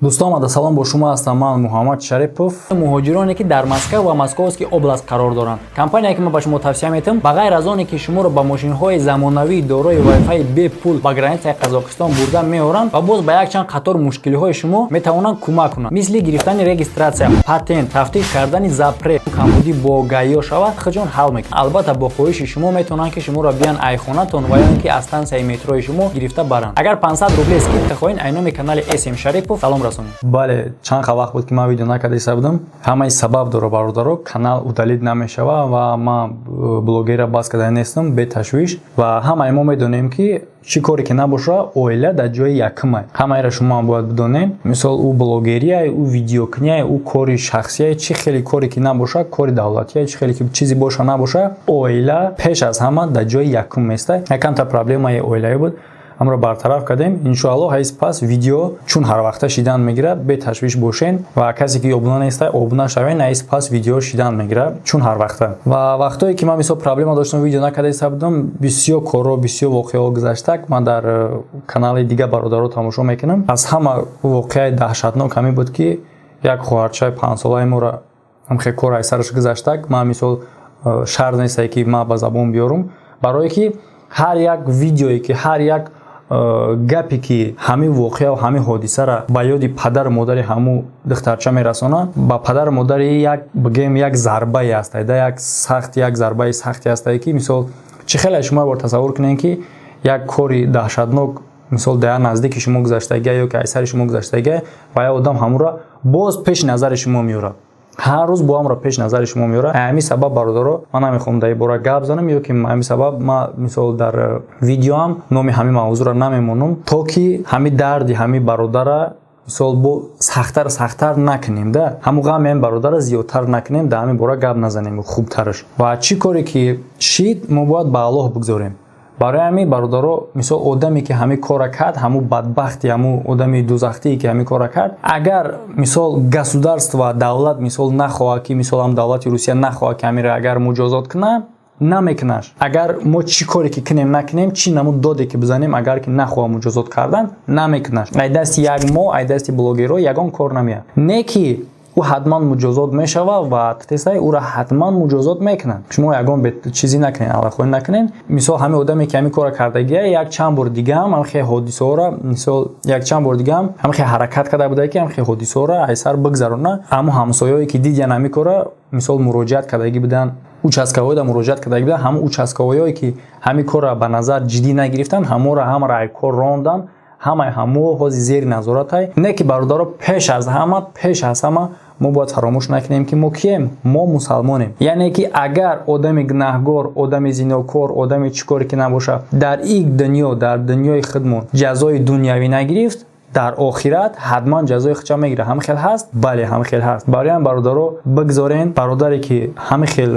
Дӯстон, омада салом, бо шумо ҳастам ман, Муҳаммад Шарипов. Муҳоҷироне, ки дар Москва ва Московский область қарор доранд, компания, ки ман ба шумо тавсия метиҳам, ба ғайр аз оне ки шуморо ба мошинҳои замонавии дорои вайфаи бепул ба границаи Қазоқистон бурда меоранд ва боз ба якчанд қатор мушкилиҳои шумо метавонанд кӯмак кунанд, мисли гирифтани регистрация, патент, тафтиш кардани запрет, камбудӣ бо ГАИ шавад, худҷон ҳал мекунанд. Албатта, бо хоҳиши шумо метавонанд, ки шуморо биён айхонатон ва ё ин ки аз станцияи метрои шумо гирифта баранд. Агар 500 рубле скидка хоҳед, ай номи канали СМ Шарипов салом расонед. Бале, чанд вақт буд, ки ман видео накарда будам. Ҳамаи сабаб дора, бародаро. Канал удалить намешава ва ман блогера бас карда нестам, беташвиш. Ва ҳамаи мо медонем, ки чӣ коре ки набоша, оила дар ҷои якумай. Ҳамаеро шумо ҳам бояд бидонем. Мисол, ӯ блогерияй, ӯ видеокунияй, ӯ кори шахсияй, чӣ хеле коре ки набоша, кори давлатияй, чӣ хеле ки чизе боша набоша, оила пеш аз ҳама дар ҷои якум места. Якамта проблемаи оилавӣ буд, ҳамро бартараф кардем. Иншоалло, ҳайс пас видео чун ҳарвақта шидан мегирад, беташвиш бошен. Ва касе ки обуна неста, обуна шавен. Ҳайс пас видео шидан мегирад чун ҳарвақта. Ва вақтое ки ман, мисол, проблема доштам, видео накарда будам, бисёр корро, бисёр воқеаҳо гузаштак. Ман дар канали дига бародаро тамошо мекунам. Аз ҳама воқеаи даҳшатнок ҳамин буд, ки як хоҳарчаи 5-солаи моро ҳамхе кор ай сараш гузаштак. Ман, мисол, шарт нестае, ки ман ба забон биёрум, барое ки ҳар як видеое ки, ҳар як гапе ки ҳамин воқеа ҳамин ҳодисара ба ёди падару модари ҳамун духтарча мерасонад, ба падару модари як, бигӯем, як зарбае астае да, як сахт, як зарбаи сахте астае, ки, мисол, чӣ хеле шумо бор тасаввур кунед, ки як кори даҳшатнок, мисол, дар наздики шумо гузаштагия ё ки ай сари шумо гузаштагия ва як одам ҳамура боз пеши назари шумо меорад, ҳар рӯз бо ҳамро пеши назари шумо меорад. Ҳамин сабаб, бародаро, ман намехоҳам дар ин бора гап занам ё ки ҳамин сабаб ман, мисол, дар видеоам номи ҳамин мавзӯъро намемонам, то ки ҳамин дарди ҳамин бародара, мисол, бо сахттар сахттар накунем да, ҳамун ғами ҳамин бародара зиёдтар накунем, дар ҳамин бора гап назанем хубтараш. Ва чӣ коре ки шид, мо бояд ба Аллоҳ бигзорем. Барои ҳамин, бародаро, мисол, одаме ки ҳамин корра кард, ҳамун бадбахти, ҳамун одами дузахтие ки ҳамин корра кард, агар, мисол, государство, давлат, мисол, нахоҳад ки, мисол, ҳам давлати Русия нахоҳад ки ҳаминро агар муҷозот кунад, намекунаш. Агар мо чӣ коре ки кунем накунем, чӣ намуд доде ки бизанем, агар ки нахоҳад муҷозот кардан, намекунаш. Ай дасти як мо, ай дасти блогерҳо ягон кор намеяд. Не ки ӯ ҳатман муҷозот мешавад ва тесай ӯро ҳатман муҷозот мекунанд. Шумо ягон чизе накунед, аллахоҳӣ накунед. Мисол, ҳамин одаме ки ҳамин корро кардагия, як чанд бор дигаам ҳамин ҳодисаҳоро, мисол, як чанд бор дигаам ҳамин ҳаракат карда буда, ки ҳамин ҳодисаҳоро айсар бигзарона. Ҳамун ҳамсояое ки дидиян ҳамин корро, мисол, муроҷиат кардагӣ буданд, участковойда муроҷиат кардагӣ буданд. Ҳамун участковойое ки ҳамин корро ба назар ҷиддӣ нагирифтанд, ҳамонро ҳамаро ай кор ронданд. Ҳамаи ҳамо ҳози зери назоратай. Не ки, бародаро, пеш аз ҳама мо бояд фаромӯш накунем, ки мо кием. Мо мусалмонем. Яъне ки агар одами гунаҳгор, одами зинокор, одами чӣ коре ки набошад, дар ин дунё, дар дунёи худмон ҷазои дунявӣ нагирифт, дар охират ҳатман ҷазои худша мегирад. Ҳам хел ҳаст? Бале, ҳам хел ҳаст. Барои ҳам, бародаро, бигзорен бародаре ки ҳами хел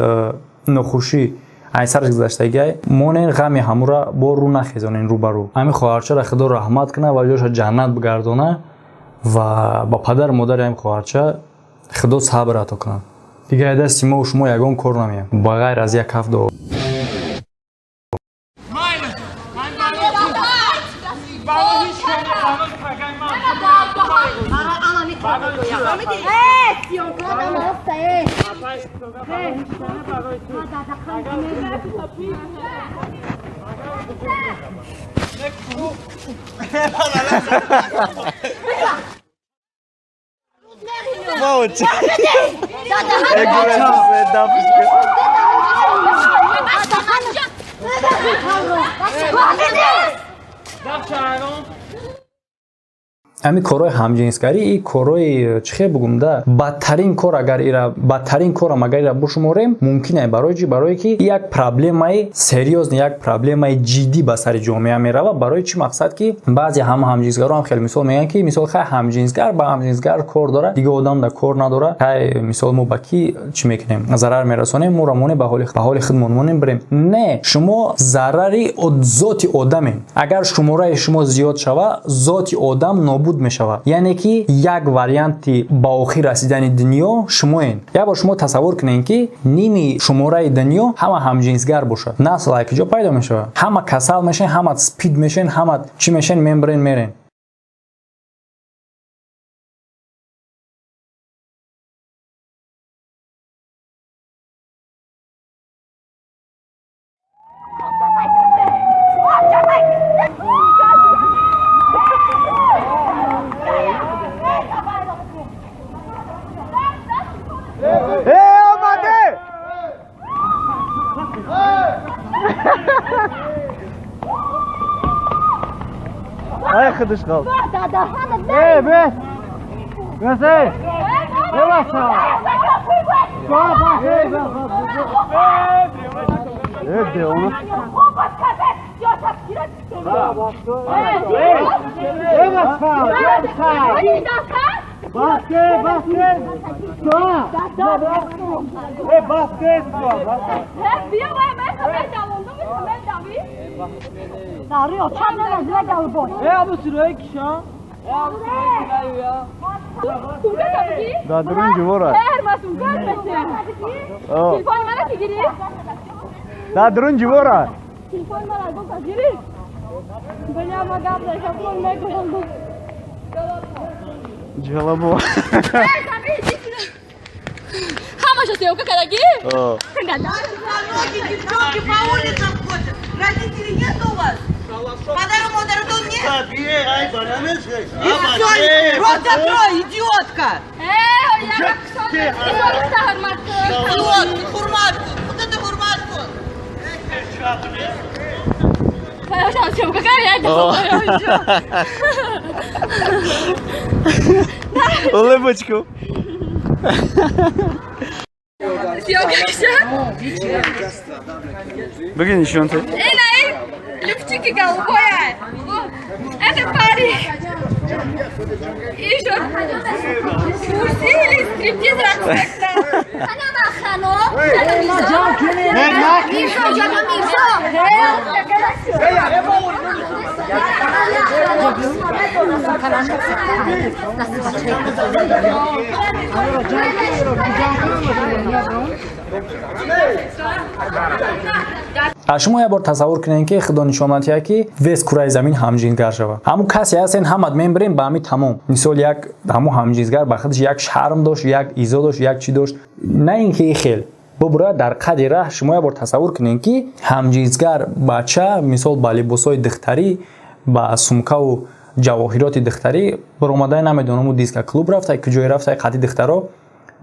нохушӣ ай сараш гузаштагиай, монен, ғами ҳамура бо рӯ нахезонен рӯ ба рӯ. Ҳамин хоҳарчаро Худо раҳмат кунад ва ҷоша ҷаннат бигардона ва ба падару модари ҳамин хоҳарча Худо сабр ато кунад. Дигар дасти мо шумо ягон кор намеяд, ба ғайр аз як ҳафт дуо. Ҳамин корҳои ҳамҷинсгарӣ и корҳои, чӣ хел бугум да, бадтарин кор, агар ира бадтарин корам агар ира бушуморем, мумкин е. Барои чӣ? Барое ки як проблемаи серьёзный, як проблемаи ҷиддӣ ба сари ҷомеа меравад. Барои чӣ мақсад ки баъзе ҳама ҳамҷинсгаро ҳам хеле, мисол, мегӯянд, ки, мисол, хай, ҳамҷинсгар ба ҳамҷинсгар кор дорад, дига одам да кор надорад. Хай, мисол, мо ба кӣ чӣ мекунем, зарар мерасонем? Моро монем, ба ҳоли худмон монем, бирем. Не, шумо зарари зоти одамем. Агар шумораи шумо зиёд шава, зоти одам нобуд. Нобуд мешавад. Яъне ки як варианти ба охир расидани дунё шумоен. Як бор шумо тасаввур кунед, ки ними шумораи дунё ҳама ҳамҷинсгар бошад. Насл ай куҷо пайдо мешавад? Ҳама касал мешен, ҳама спид мешен, ҳама чӣ мешен, мембрен, мерен. Ay خدش kaldı. Hey be. Nasıl? Evet de onu. Да, друн ҷивора. Ҷалабо. Ҳамаша съёмка кардагӣ? Девчонки по улицам ходят. Родителей нет у вас? Падару модару дом нет? И все, рот закрой, идиотка! Идиот, ты ҳурмат кун, вот это ҳурмат кун. Съёмка карда. Улыбочку. Съёмка. Бигин, нишон ту. Эй, лифчики голубое. Вот. Это парень. И еще курси или стриптиз рақс. А шумо як бор тасаввур кунед, ки худо нишонатия, ки весь кураи замин ҳамҷинсгар шавад. Ҳамун касе ҳастен, ҳамат мембирем ба ҳами, тамом. Мисол, як ҳамун ҳамҷинсгар ба худаш як шарм дошт, як изо дошт, як чӣ дошт. На ин ки хел бубура дар қади раҳ. Шумо як бор тасаввур кунед, ки ҳамҷинсгар бача, мисол, ба либосҳои духтарӣ, ба сумкаву ҷавоҳироти духтарӣ баромадай, намедонам, ӯ диска клуб рафтай, куҷое рафтай, қати духтаро,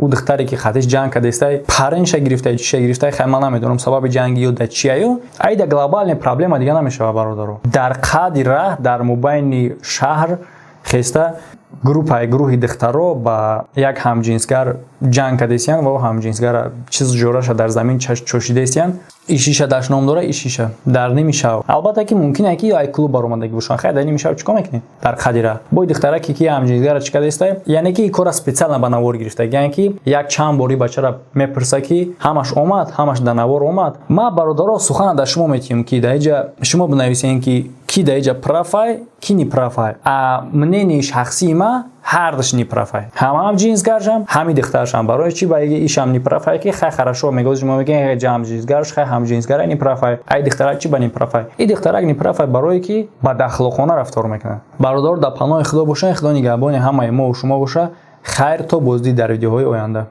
ӯ духтаре ки хатиш ҷанг кардестай, паренша гирифтай, чиша гирифтай, хай, ман намедонам сабаби ҷанги ё да чияё. Айда глобальная проблема дига намешава, бародаро. Дар қади раҳ, дар мобайни шаҳр хеста группаи, гурӯҳи духтаро ба як ҳамҷинсгар ҷанг кардесиян ва ӯ ҳамҷинсгара чиз ҷораша дар замин чошидесиян. Ишиша дашном дора, ишиша дар ними шав. Албатта ки мумкин е ки ай клуб баромадагӣ бошанд. Хай, дар ними шав чикор мекунӣ дар қади раҳ бо духтараке ки ҳамҷинсгара чӣ кардестай? Яъне ки кора специально ба навор гирифта, яъне ки як чанд бори бачара мепурса, ки ҳамаш омад, ҳамаш дар навор омад. Ма, бародаро, сухана дар шумо метиҳем, ки дар иҷа шумо бинависем, ки ки дар иҷа прав ай, ки неправ ай. А мнение шахсии ма, ҳардаш неправ ай, ҳам ҳамҷинсгаршам, ҳами духтаршам. Барои чӣ ба ишам неправ ай? Ки хай, хорошо, мегоз, шумо мегӯед ҳамҷинсгарш, хай, ҳамҷинсгара неправ ай, ай духтарак чӣ ба неправ ай? И духтарак неправ ай, барое ки бадахлоқона рафтор мекунад. Бародаро, дар паноҳи Худо бошанд, Худо нигаҳбони ҳамаи мо шумо боша. Хайр, то боздид дар видеоҳои оянда.